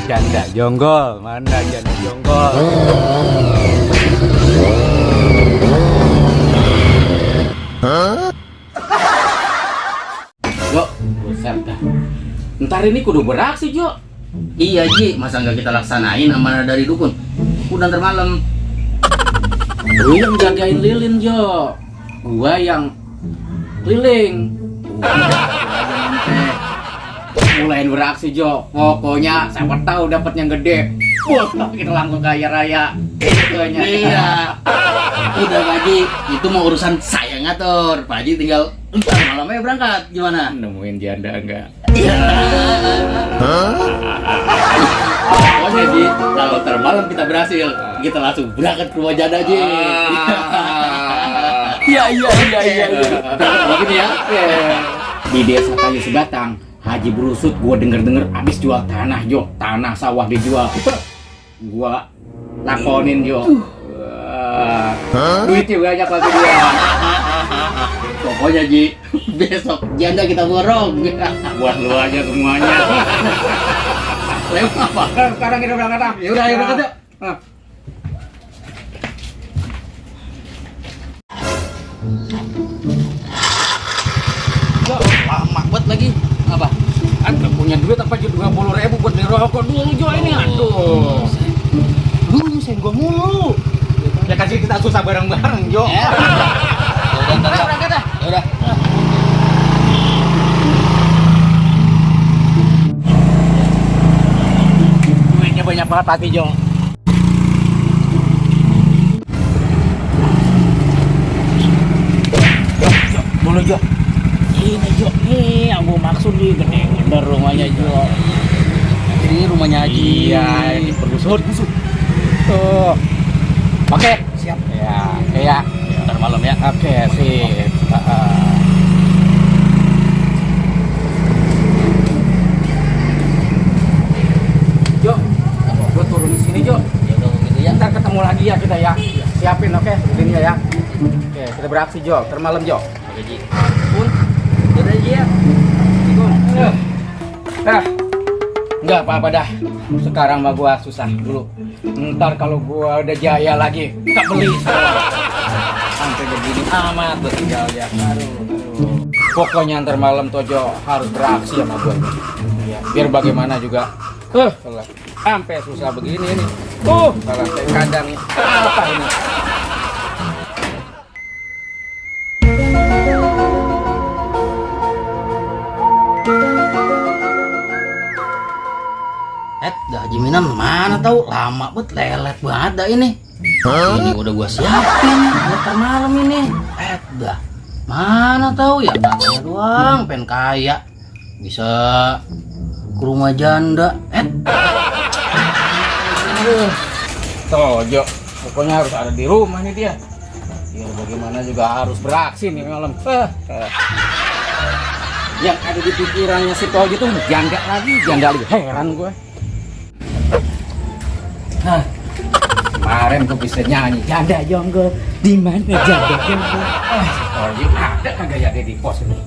Janda jonggol, mana janda jonggol? Jo, buset dah. Ntar ini kudu beraksi, Jo. Iya, Ji, masa nggak kita laksanain amanah dari dukun? Udah ntar malam. Lu yang jagain lilin, Jo. Gua yang keliling. Mulain beraksi, Jo. Pokoknya siapa tahu dapat yang gede. Wah, kita langsung kaya raya. Itunya. Iya. Udah, Pak Haji, itu mau urusan saya ngatur. Pak Haji tinggal ntar malamnya berangkat. Gimana? Nemuin janda enggak? Iya. Pokoknya, Ji, kalau ntar malam kita berhasil, kita langsung berangkat ke rumah janda, Ji. Iya. Berangkat begini ya. Di desa Kayu Sebatang, Haji Brusut, gua denger abis jual tanah, Jo. Tanah sawah dijual. Gua lakonin, Jo. Duitnya banyak lagi dia. Pokoknya, Ji, besok janda kita borong. Buat lu aja semuanya. Lewat apa? Sekarang kita berangkat ah. Ya udah, ayo berangkat yuk. Jo, lama banget lagi. Apa? Anda punya duit apa aja 20.000 buat beli rokok dulu Jo ini. Aduh. Lu nyusahin gua mulu. Ya kasih kita susah bareng-bareng Jo. Udah, berangkat dah. Ya udah. Duitnya banyak banget hati Jo. Jo, dulu Jo. Ini Jo, nih yang gua maksud nih gede bener rumahnya Jo. Ini rumahnya Haji. Iya, ini pergusut. Tuh. Oke, siap. Ya, oke ya. Ntar malam ya. Oke, sip. Jo, gua turun di sini Jo. Ya udah begitu ya. Ntar ketemu lagi ya kita ya. Siapin oke, begini ya. Oke, kita beraksi Jo. Ntar malam Jo. Oke, Ji. Pun. Ya udah, Ji ya. Enggak apa-apa dah. Sekarang mah gua susah dulu. Ntar kalau gua udah jaya lagi, tak beli. Sampai begini amat tuh tinggal ya. Aduh. Pokoknya ntar malam Tojo harus beraksi sama gua. Ya, biar bagaimana juga. Kalau sampai susah begini nih. Kalau saya kadang nih. Apa ini? Dah Haji Minan mana tahu lama banget lelet banget dah ini. Ini udah gua siapin buat ntar malam ini. Dah mana tahu ya katanya doang pengen kaya bisa ke rumah janda. Aduh. Tojo, pokoknya harus ada di rumah nih dia. Biar bagaimana juga harus beraksi nih malam. Yang ada di pikirannya si Tojo tuh janda lagi. Heran gue. Kemarin tuh bisa nyanyi janda jonggol. Di mana janda jonggol? Tojo ada kagak ya di pos ini?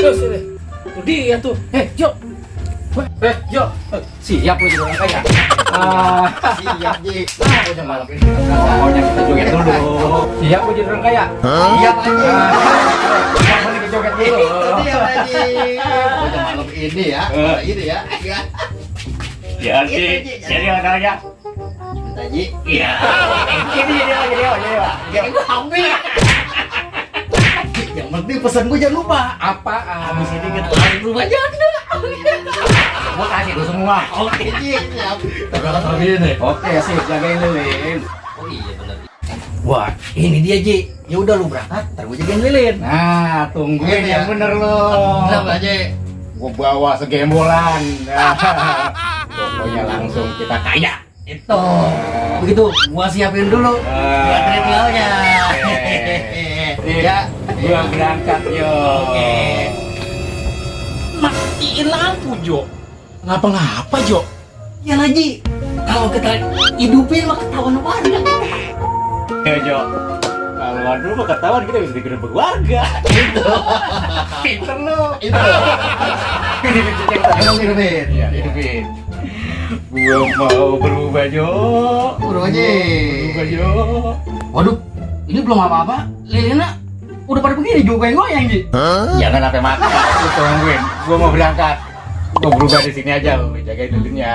Terus ini, tuh dia tuh. Jo. Jo, siap lu jadi orang kaya. Siap, Ji. Udah malam ini pokoknya kita joget dulu. Siap lu jadi orang kaya? Siap, Haji. Malam ini joget dulu. Siap, Haji. Udah malam ini ya. Ini ya. Jadi orang kaya. Haji. Iya. Jadi. Jadi gua ambil. Yang penting pesan gua jangan lupa. Apa? Habis ini kita langsung rumah janda. Gua kasih lu semua. Oke, Ji. Siap. Terus ini. Oke, sip, jagain lilin. Oh iya benar. Wah, ini dia, Ji. Ya udah lu berangkat, ntar gua jagain lilin. Nah, tungguin Gitu ya. yang bener lo. Kenapa, Ji? Gua bawa segembolan. Pokoknya langsung kita kaya. Itu. Begitu, gua siapin dulu buat ritualnya. Ya, Gua berangkat yo. Oke. Matiin lampu Jo. Ngapa-ngapa Jo? Ya Haji, kalau kita hidupin mah ketahuan warga. Ya Jo. Kalau waduh mah ketahuan kita bisa digerebek warga. Gitu. Pinter lo. Itu. Hidupin. Iya, hidupin. Gua mau berubah, Jo. Udah aja. Berubah, Jo. Waduh, ini belum apa-apa. Lilinnya udah pada begini juga goyang, Ji. Jangan sampai mati. Lu tungguin. Gua mau berangkat. Gua berubah di sini aja, lu jagain lilinnya.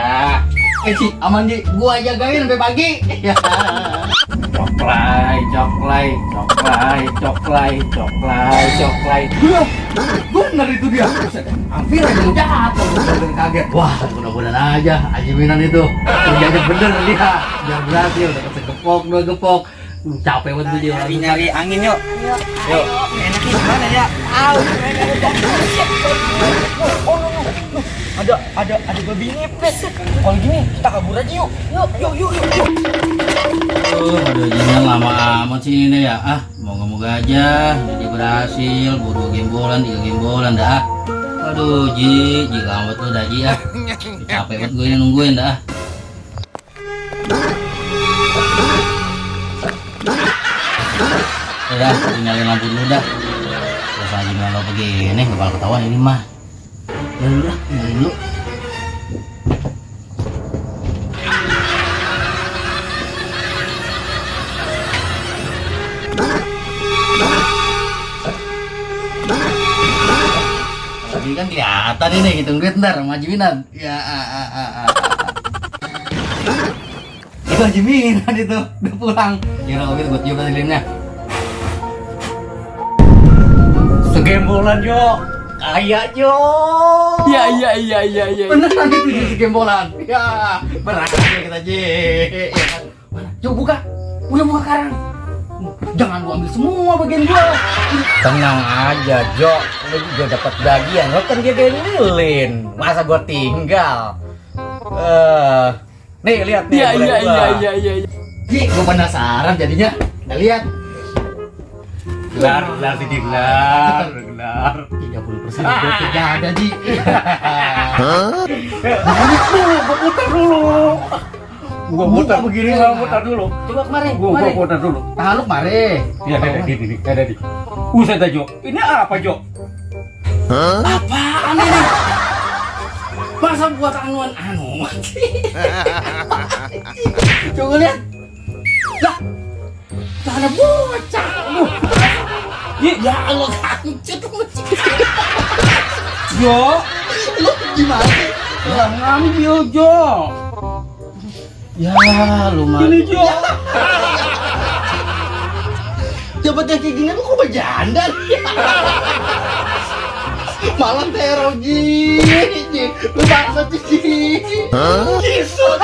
Ci, aman, Ji. Gua jagain sampai pagi. Ya. Coklay, coklay, coklay, coklay, coklay, coklay. Bener itu dia. Hampir aja lu jatuh, bener kaget. Wah, mudah-mudahan aja Haji Minan itu kerjanya bener dia. Biar berhasil dapat sekepok, 2 gepok. Capek banget tuh dia. Nyari angin yuk. Yuk. Enaknya gimana ya? Ada babi ngepet. Kalau gini kita kabur aja yuk. Yuk. Aduh, ini lama amat sih ini ya. Moga-moga aja jadi berhasil. 2 gembolan, 3 gembolan dah. Aduh, Ji lambat lu dah, Ji. Capek banget gue ini nungguin dah. Udah, nyalain lampu dulu dah. Terus aja kalau begini gak bakal ketahuan ini mah. Udah, nyalain dulu. Tadi kan kelihatan ini hitung duit ntar sama Haji Minan. Ya, itu Haji Minan itu udah pulang. Kira mobil gue tiup lilinnya. Segembolan, Jo. Kaya, Jo. Iya. Beneran itu Ji, segembolan. Ya, berhasil kita, Ji. Ya kan? Mana? Coba buka. Udah buka sekarang. Jangan gua ambil semua bagian gua. Tenang aja, Jo. Lu juga dapat bagian. Lo kan jagain lilin. Masa gua tinggal? Nih lihat nih. Iya. Ji, gua penasaran jadinya. Kita lihat. Gelar sini gelar. 30% gua tidak ada, Ji. Gua putar dulu. Gua putar begini, gua putar dulu. Coba kemari. Gua putar dulu. Tahan lu kemari. Iya, ada di. Buset dah, Jo. Ini apa, Jo? Apaan ini? Masa buat anuan Coba lihat. Lah. Lah ada bocah. Ya Allah, kancut Jo, lu gimana sih? yang ngambil, Jo. Ya, lumayan. Ini, Jo. Dapat yang kayak gini lu kok berjanda nih? Malam teror Ji. Lu bangsa Ji. Kisut.